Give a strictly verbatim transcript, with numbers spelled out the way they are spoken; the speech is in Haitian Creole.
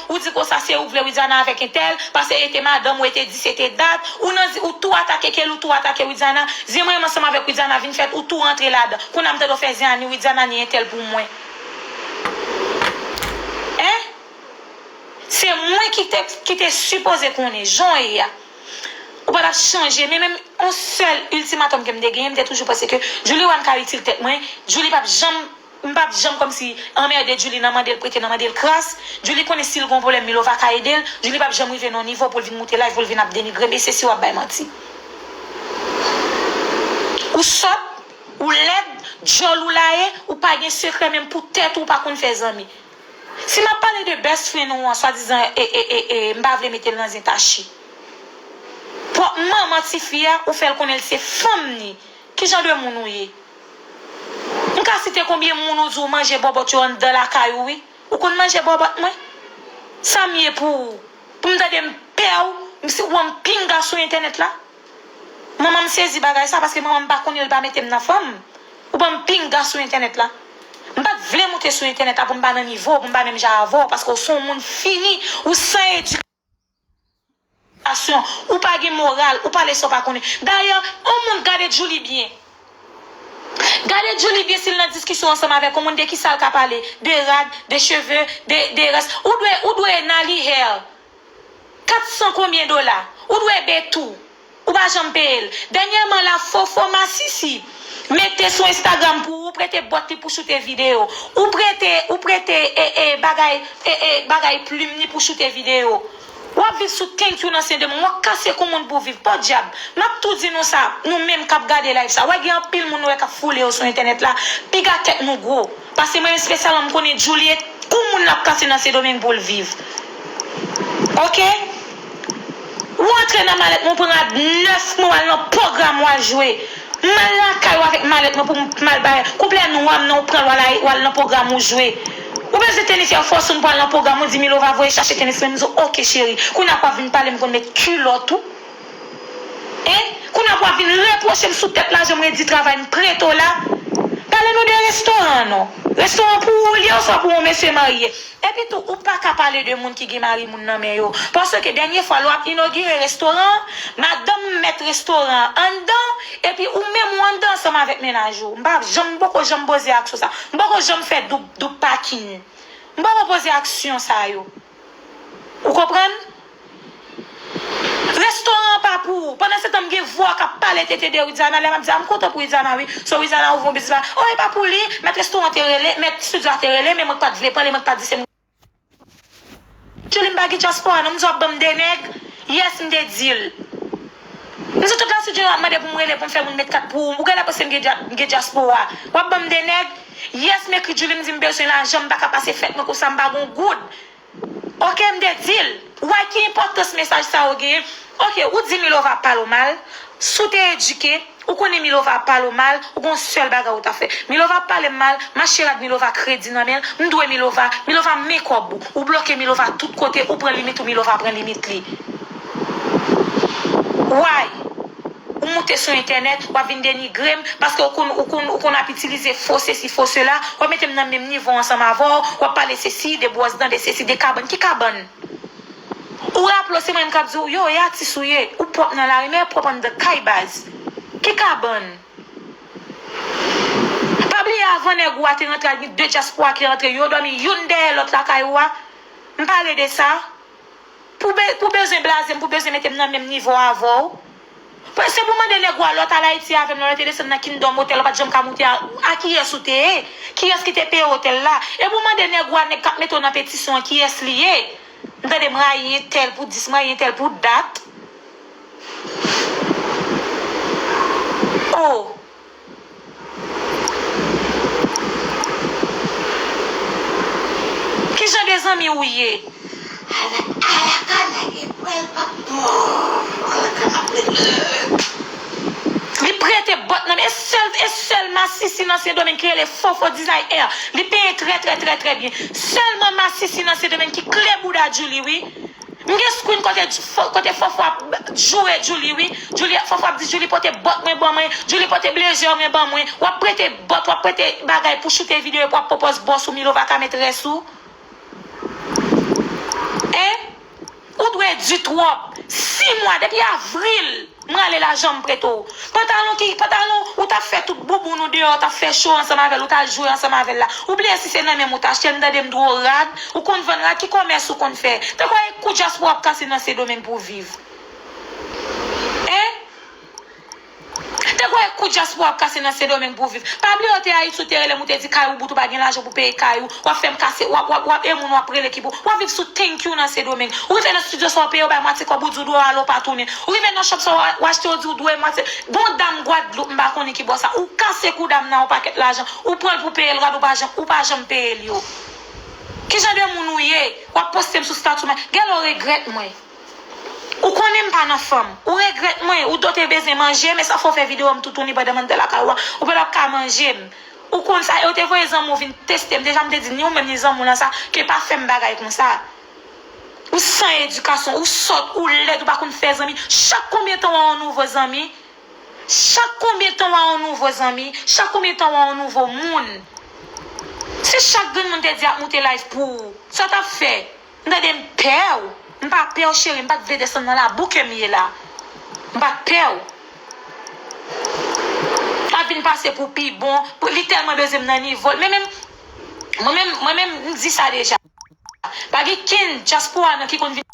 Ou di konsa se ou k vle Widiana avèk entèl, paske e te madanm ou, e te di se te dat, ou nan, ou tou atake Kelly, ou tou atake Widiana. Zen mwen menm ansanm avèk Widiana vin fèt, ou tou rantre ladan. Kounye a m tande w fè zen a ni Widiana ni entèl pou mwen. Hein? Se mwen ki te, ki te sipoze konnen jan w ye a. Ou pa t ap chanje, men menm yon sèl iltimatòm ke m te genyen, m te toujou panse ke Djouly One ka itil tèt mwen, Djouly p ap janm, m p ap janm kòmsi anmède Djouly nan mande l prete, nan mande l kras. Djouly konnen si l gen yon pwoblèm, Milova ka ede l. Djouly p ap janm rive nan yon nivo pou l vin moute live, pou l vin ap denigre m, e se si w ap bay manti. Ou sòt, ou lèd, djòl ou la ye, ou pa gen sekrè, menm pou tèt ou, ou pa konn fè zanmi. Si m ap pale de best friend ou an, swadizan, e, e, e, e, m pa vle mete l nan zen Tachi. Pwòp manman tifi a, ou fè l konnen l se fanm ni. Ki jan de moun ou ye? M ka site konbyen moun ou di w manje bòbòt yo anndan lakay ou, wi. Ou konn manje bòbòt mwen? Sa m ye pou ou? Pou m tande m pè w, m si w ban m pinga sou entènèt la? Manman m sezi bagay sa, paske manman m pa konnen l pa mete m nan fanm. Ou ban m pinga sou entènèt la. M pa t vle moute sou entènèt la pou m pa nan nivo w, pou m pa menm jan avè w, paske w se yon moun fini, ou san edikasyon, ou pa gen moral, ou pale sa w pa konnen. Dayè, yon moun gade Djouly byen. Gade Djouly byen si l nan diskisyon ansanm avèk yon moun, de ki sa l ka pale? De rad, de cheve, de, de rès. Ou dwe, ou dwe Nali Hair kat san konbyen dola. Ou dwe Betou. Ou pa janm peye l. Dènyèman la, Fofo Masisi mete sou Instagram pou ou prete bòt li pou choute videyo. Ou prete, ou prete, e, e, bagay, e, e, bagay plim li pou choute videyo. W ap viv sou thank you nan Sendomeng. W ap kase kou moun pou viv. Podyab. M ap tou di nou sa, nou menm k ap gade live sa. W wè gen anpil moun nou wè k ap foule yo sou entènèt la. Piga tèt nou gwo. Paske mwen espesyalman m konnen Djouly e kou moun l ap kase nan Sendomeng pou l viv. Oke? Ou antre nan malèt mwen, ou pran rad nèf mwen, w al nan pwogram w al jwe. M al lakay ou avèk malèt mwen pou m, m al bay. Kouplè nwa m nan, ou pran l, w al, w al nan pwogram ou jwe. Ou bezwen tenis, y ap fòse w pou al nan pwogram, ou di Milova voye chache tenis mwen, m di w, oke cheri. Kounye a w ap vin pale m konn met kilòt ou. Hein? Kounye a w ap vin repwoche m sou tèt lajan m redi travay m prete w la. Pale nou de restoran an non. Restoran pou ou l ye oswa pou yon mesye marye? Epi tou, ou pa ka pale de moun ki gen mari moun nan men yo. Paske dènye fwa, lè w ap inogire restoran an, madanm mèt restoran an anndan, epi ou menm ou anndan ansanm avèk mennaj ou. M pa janm, m poko janm poze aksyon sa. M poko janm fè doub, doub pakin. M poko poze aksyon sa yo. Ou konprann? Restoran an pa pou ou. Pandan se tan, m gen vwa k ap pale tete de Widiana, lè m ap di, a, m kontan pou Widiana, wi. So, Widiana ouvri yon biznis la. Oh, e pa pou li. Mèt restoran te rele, mèt estidyo a te rele, men mwen k pa t vle pale, mwen k pa t di se m. Djouly, m pa gen dyaspora, non. M di w ap ban m de nèg. Yes, m te di l. M di tout la, si Djouly ap mande pou m rele, pou m fè moun met kat pou ou. Ou genlè panse m gen dya-, m gen dyaspora. W ap ban m de nèg. Yes, m ekri Djouly, m di m bezwen lajan, m pa ka pase fèt mwen konsa, m pa gen yon goud. Oke, m te di l. Ou wè ki enpòtans mesaj sa yo genyen? Oke, ou di Milova ap pale w mal. Si w te edike, ou konnen Milova ap pale w mal, ou gon sèl bagay ou ta fè. Milova ap pale m mal, m achte rad Milova kredi nan men l, m dwe Milova, Milova men kòb ou. Ou bloke Milova tout kote, ou pran limit ou, Milova pran limit li. Why? Ou moute sou entènèt, w ap vin denigre m, paske ou konn, ou konn, ou konn ap itilize fo sesi, fo sela, w ap mete m nan menm nivo ansanm avè w, w ap pale sesi, de bwòs dan, de sesi, de kabann. Ki kabann? Ou raple w, se mwen menm k ap di w, yo, e atis ou ye, ou pwòp nan lari, men pwòp anndan kay baz. Ki kabann? Pa bliye avan nèg ou a te rantre, al gen de dyaspora ki rantre, yo dòmi youn dèyè lòt lakay ou a. M pale de sa. Pou be-, pou bezwen blaze m, pou bezwen mete m nan menm nivo avè w. Pou, se pou mande nèg ou a lè w t al Ayiti avè m, lè w te desann nan Kingdom Hotel, ou pa t janm ka moute a, a kiyès ou te ye? Kiyès ki te peye otèl la? E pou mande nèg ou a, nèg k ap mete w nan petisyon an, kiyès li ye? M tande m rayi entèl pou dis, m rayi entèl pou dat. Oh! Ki jan de zanmi ou ye? Ala, ala kana gen pwèl pa bon. Ala kana pwèl. Li prete bòt nan men. E sèl, e sèl masisi nan Sendomeng ki rele Fofo Design Hair. Li peye trè, trè, trè, trè byen. Sèlman masisi nan Sendomeng ki kle bouda Djouly, wi. M gen screen kote, kote Fofo ap joure Djouly, wi. Djouly, Fofo ap di, Djouly pote bòt mwen ban mwen, Djouly pote blazer mwen ban mwen. W ap prete bòt, w ap prete bagay pou choute videyo, epi w ap pwopòz bòs ou, Milova ka met rès ou. pèdi twòp. Sis mwa, depi avril, m rale lajan m prete w. Pantalon ki, pantalon, ou t ap fè tout bouboun ou deyò, w t ap fè cho ansanm avè l, ou t al jwe ansanm avè l la. Ou bliye si se nan menm ou t achte l, m tande m di w rad, ou konn vann rad, ki kòmès ou konn fè? Te kwè kou dyaspora ap kase nan Sendomeng pou w viv. Hein? Te kwè kou dyaspora ap kase nan Sendomeng pou w viv. Pa bliye w te Ayiti, ou te rele m, ou te di kay ou bout, ou pa gen lajan pou peye kay ou. W ap fè m kase, w ap, w ap, w ap, e moun w ap rele ki pou. W ap viv sou thank you nan Sendomeng. Ou rive nan estidyo sa, w peye, w bay mwatye kòb, ou di w dwe al, ou pa tounen. Ou rive nan shop sa, w achte, w di w dwe mwatye. Gon dam Gwadloup, m pa konnen ki bò sa. Ou kase kou dam nan yon pakèt lajan. Ou pran l pou peye l rad, ou pa janm, ou pa janm peye l yo. Ki jan de moun ou ye? W ap poste m sou statut mwen. Gèlè w regrèt mwen. Ou konnen m pa nan fanm. Ou regrèt mwen. Ou di w te bezwen manje, men sa fè w fè videyo m toutouni pandan m anndan lakay ou a. Ou pa t ap ka manje m. Ou konn sa, e w te voye zanmi w vin teste m. Deja m te di ni ou menm ni zanmi w lan sa, ke pa fè m bagay konsa. Ou san edikasyon, ou sòt, ou lèd, ou pa konn fè zanmi. Chak konbyen tan w a yon nouvo zanmi? Chak konbyen tan w a yon nouvo zanmi? Chak konbyen tan w a yon nouvo moun? Si chak grenn moun te di ap moute live pou ou, sa w t ap fè? M tande m pè w. M pa pè w, cheri. M pa t vle desann nan labou ke m ye la. M pa t pè w. L ap vin pase pou pi bon. Pou, li tèlman bezwen m nan nivo l. Men menm, mwen menm, mwen menm, m di sa deja. Pa gen kenn dyaspora nan ki konn vin